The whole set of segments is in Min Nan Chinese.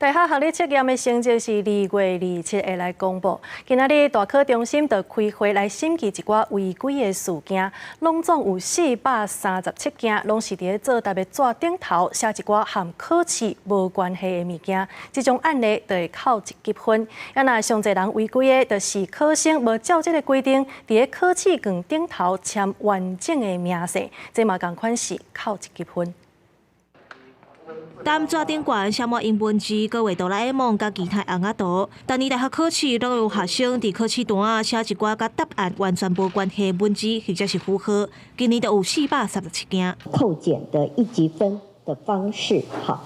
大學學歷測驗的成績是2月27會來公布。今仔日大考中心就開會來審計一寡違規的事件，攏總有437件，攏是佇咧作答的紙頂頭寫一寡和考試無關係的物件。這種案例就會扣一級分。啊，若上濟人違規的，就是考生無照這个規定，佇咧考試卷頂頭簽完整的名姓，這嘛仝款是扣一級分。踮紙頂懸寫滿英文字，閣畫哆啦 A 夢佮其他尪仔圖。逐年大學考試攏有學生佇考試單仔寫一寡佮答案完全無關係的文字或者是符號。今年就有437件。扣減的一級分的方式，好，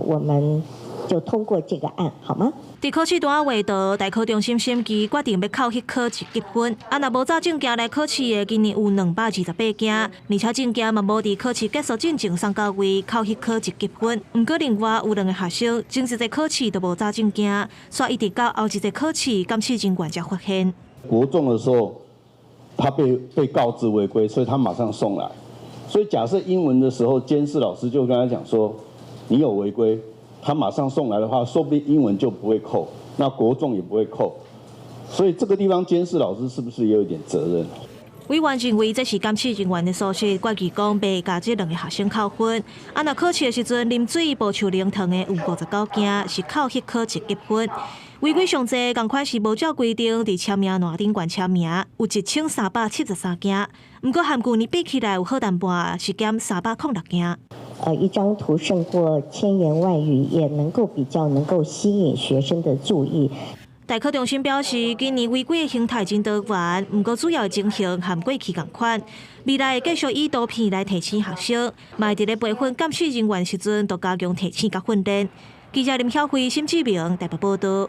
我們就通過這個案，好嗎？佇考試單仔畫圖，大考中心審計決定欲扣彼科一級分。啊，若無照證件來考試的，今年有228件，而且證件嘛無佇考試結束進前送到位，扣彼科一級分。毋過另外有兩个學生，前一個考試都無照證件，煞一直到後一個考試，監試人員才發現。國中的時候，他被告知違規，所以他馬上送來。所以假設英文的時候，監視老師就跟他講說，你有違規。他馬上送來的話，說不定英文就不會扣，那國中也不會扣，所以這個地方監視老師是不是也有一點責任？委員認為這是監試人員的疏失，決議講袂共這兩个學生扣分。啊，若考試的時陣啉水無手奶糖的有59件，是扣彼科一級分。違規上濟，仝款是無照規定佇簽名欄頂懸簽名，有1373件。毋過和舊年比起來有好淡薄，是減306件。一張圖勝過千言萬語，也能夠比較能夠吸引學生的注意。大考中心表示，今年違規的形態真多元，毋過主要的情形和過去仝款。未來會繼續以圖片來提醒學生，嘛會佇咧培訓監視人員時陣，都加強提醒佮訓練。記者林曉慧、沈志明台北報道。